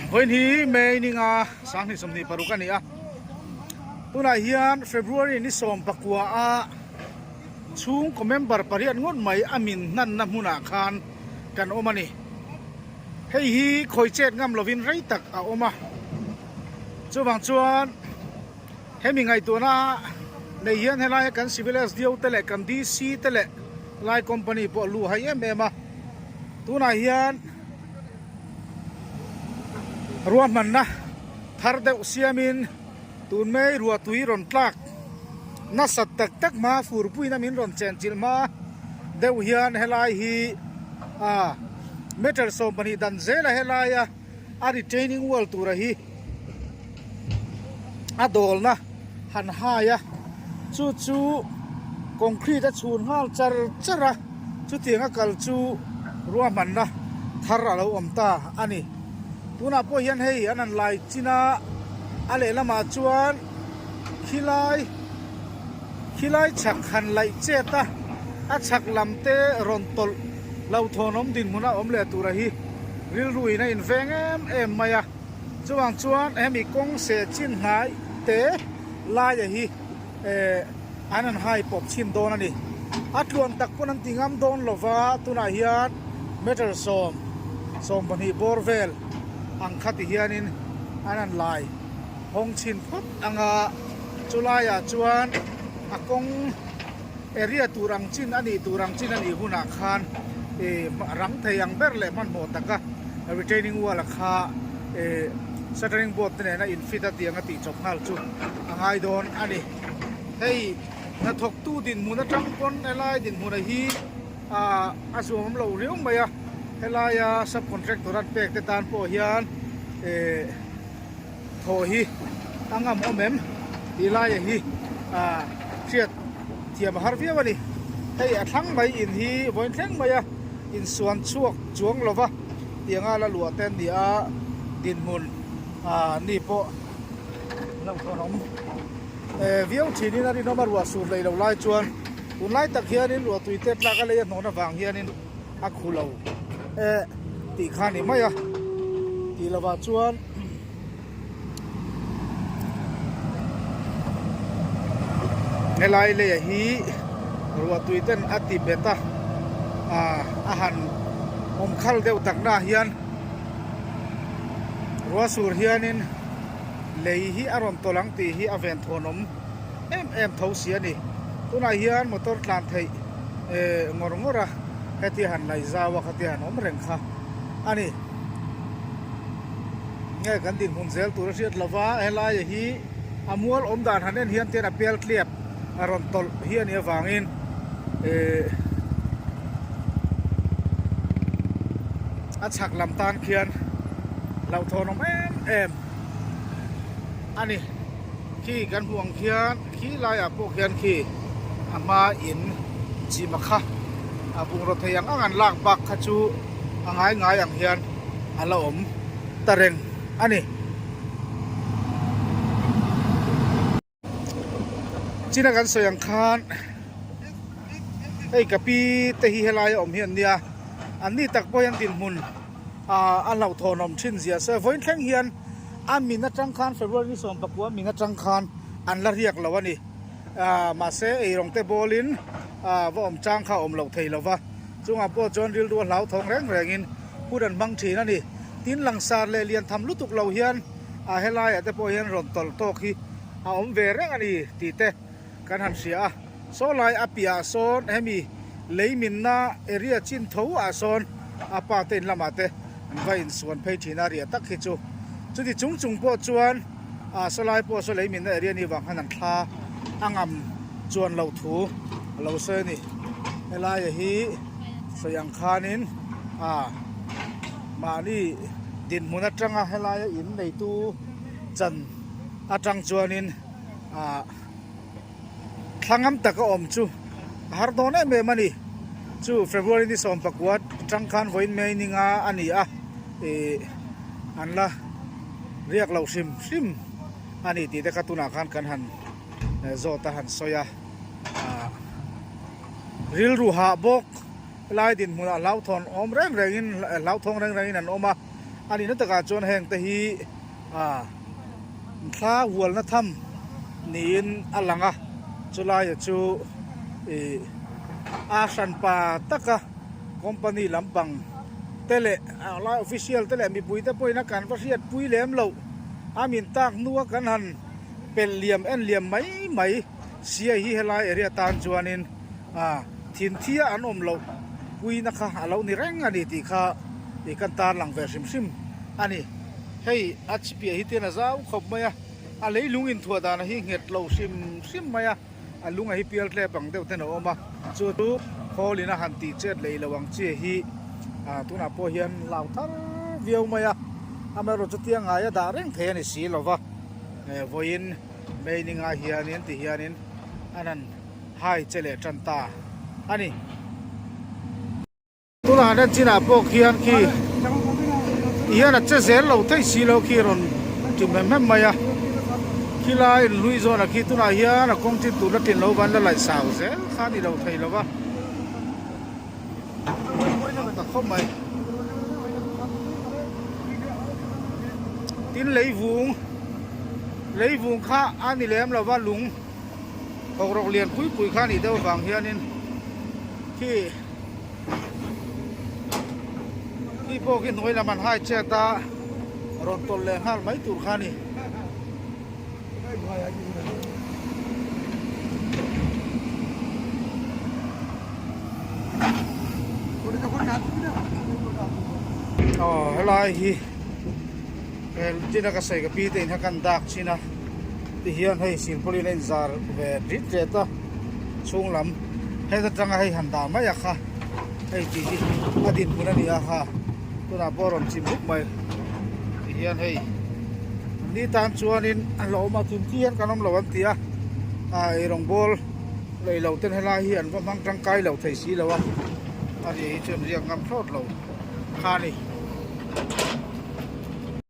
Vawiin hi May ninga 2026 a ni a, tunah hian February ni 19 a chhungkaw member pariat ngawt mai a min hnanna hmunah khan kan awm a ni. Hei hi khawi chet ngam lovin rei tak a awm a, chuvang chuan hemi ngaihtuahna nei hian helaia kan Civil SDO te leh kan DC te leh lai company pawh lu hai em em a, tunah hian ruahmanna thar deuh siamin tun mai ruahtui rawn tlak nasat tak tak hma furpuina min rawn chenchilh hma deuh hian helai hi ah meter 12 dan zela helaia a retaining wall tura hi a dawlna han hai a chu chu concrete a chhun nghal char char a chutiang a kal chu ruahmanna thar a lo awm ta a ni tunah pawh hian hei an han lai chin a a lehlamah chuan khilai khilai chhak han laih chet a a chhak lam te rawn tawlh hlauhthawnawm dinhmun a awm leh tura hi rilru in a inveng em em mai a. Chuvang chuan hemi kawng seh chin hnai te laia hi eh an han hai pawp chhin dawn a ni. A tluan tak pawn an ti ngam dawn lo va, tunah hian meter sawm, 12 bawr vel ang kha ti hianin an han lai hawng chhin phawt ang a, chulaiah chuan a kawng area tur ang chin a nih tur ang chin a nih hunah khan ih rang thei ang ber leh hmanhmawh taka retaining wall a kha ih shuttering board te nena in fit a tiang a tih chawp nghal chu a ngai dawn a ni. Hei hnathawktu dinhmun atang pawn helai dinhmuna hi ah a zuamawm lo riau mai a, helaia sub contractor an pek te tan pawh hian ih Thaw hi a ngam awm em tih laia hi ah hriat thiam a har viau a ni. Hei a thlang mai in hi vawiin thleng mai a insuan chhuak chuang lo va tianga la luah te an ni a, dinhmun ah ni pawh hlauhthawn awm viau thinin a rinawm a ruah sur lei lo lai chuan tunlai tak hianin ruahtui te tlak a lei a hnawn avang hianin a khu lo e tih kha a ni mai a tih lovah chuan helai leiah hi ruahtui ten a ti bet a ah a han awm khal deuh tak naah hian ruah sur hianin lei hi a rawn tawlh ang tih hi a venthawn awm em em tho si a ni tunah hian motor tlan theih eh ngawr ngawr a hetia han laih zau a khatia han awm reng kha a ni nge kan dinhmun zel tur a hriat lova helai hi a mual awm dan han en hian tian a pel tliap a rawn tawlh hi a nih avangin eh a chhak lam tan khian hlauhthawn awm em em a ni. Khi kan hmuh ang khian khi laiah pawh khian khi a hma in chima kha a bungraw thei ang ang an lak bak kha chu a ngai ngai ang hian a la awm ta reng a ni. China kan sawi ang khan hei ka pi te hi helaia awm hi an nia an ni tak pawh hian dinhmun ah a hlauhthawn awm thin zia se vawiin thleng hian a min atang khan February ni 19 min atang khan an la riak lo a ni ah mahse eirawng te bawlin ah va awm chang kha a awm loh thei lo va chungah pawh chuan rilru a hlauthawng reng rengin hun an hmang thin a ni tin langsar leh lian tham lutuk lo hian ah helaiah te pawh hian rawn tawlh tawk hi a awm ve reng a ni tih te kan han hria a saw lai a piahah sawn hemi lei minna area chin tho ah sawn a pa te in lamah te an va insuan phei thin a riah tak hi chu chuti chung chung pawh chuan ah saw lai pawh saw lei minna area ni vang khan an thla a ngam chuan loh thu a lo sawi a ni helaia hi sawi ang khanin ah mahni dinhmun atanga helaia in neitu chan atang chuanin ah thlangam taka awm chu a har dawn em em a ni chu February ni 19 atang khan vawiin May ni nga a ni a ih an la riak loh hrim hrim a ni tih te kha tunah khan kan han zawt a han sawi a ah rilru hah bawk helai dinhmunah hlauhthawn awm reng rengin hlauthawng reng rengin an awm a. A nihna takah chuan heng te hi ah thla hualna tham niin a lang a, chulaia chu ih a hranpa taka company lampang te leh a lai official te leh mipui te pawhin a kan va hriatpui lem loh a min tak hnua kan han pelh liam en liam mai mai sia hi helai area tan chuanin ah thinthia an awm loh puina kha a lo ni reng a ni tih kha ih kan tarlang ve hrim hrim a ni. Hei a chhipiah hi tian a zau khawp mai a, a leilung inthuah dana hi nghet lo hrim hrim mai a, a lunga hi pial tlep ang deuh ten a awm a, chu chu khawl in a han tih chet leh lo ang chi hi ah tunah pawh hian hlau thar viau mai a, amaherawh chu tiang ngaia dah reng thei a ni si lo va, eh vawiin May ni nga hianin ti hianin an han hai che leh tan ta a ni. Tunah hian chinah pawh khian khi ti hian a che zel lo thei si lo khi rawn ṭim hem hem mai a, khilai inhlui zawnah khi tunah hian a kawng chin tur la ṭin lo van la laih sau zel kha a ni lo thei lo va, ta khawp mai. Tin leivung leivung kha a ni lem lo va lung hawkrawk lian pui pui kha a nih deuh avang hianin khi. Khi pawh khi hnuai lam an hai chet a rawn tawlh leh nghal mai tur kha a ni. Aw helai hi he tina ka sawi ka pi te in kha kan dak thin a tihian hei silpawlin a inzar ve rit ret a. Chhung lam heta tanga hei han dah mai a kha hei tih hi a dinhmun a ni a kha tunah pawh a rawn chim buk mai ti hian hei ni tan chuanin a hlauhawm a thingthi hian kan awm lo an ti a ah eirawng bawl lei lo ten helai hi an va hmang tangkai lo thei si lo a a ri hi chuan riak ngam thlawt lo kha a ni.